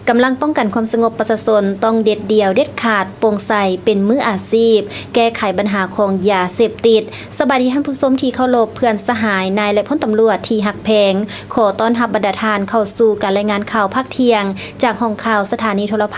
ກຳລັງປ້ອງກັນຄວາມສະຫງົບປະຊາຊົນຕ້ອງເດັດດ່ຽວເດັດຂາດ, ໂປ່ງໃສ, ເປັນມືອາຊີບ, ແກ້ໄຂບັນຫາຂອງຢາເສບຕິດ. ສະບາຍດີທ່ານຜູ້ຊົມທີ່ເຄົາລົບ, ເພື່ອນສະຫາຍ, ນາຍ ແລະ ພົນຕຳຫຼວດທີ່ຮັກແພງ, ຂໍຕ້ອນຮັບບັນດາທ່ານເຂົ້າສູ່ການລາຍງານຂ່າວພາກທ່ຽງ ຈາກຫ້ອງຂ່າວສະຖານີໂທລະພາ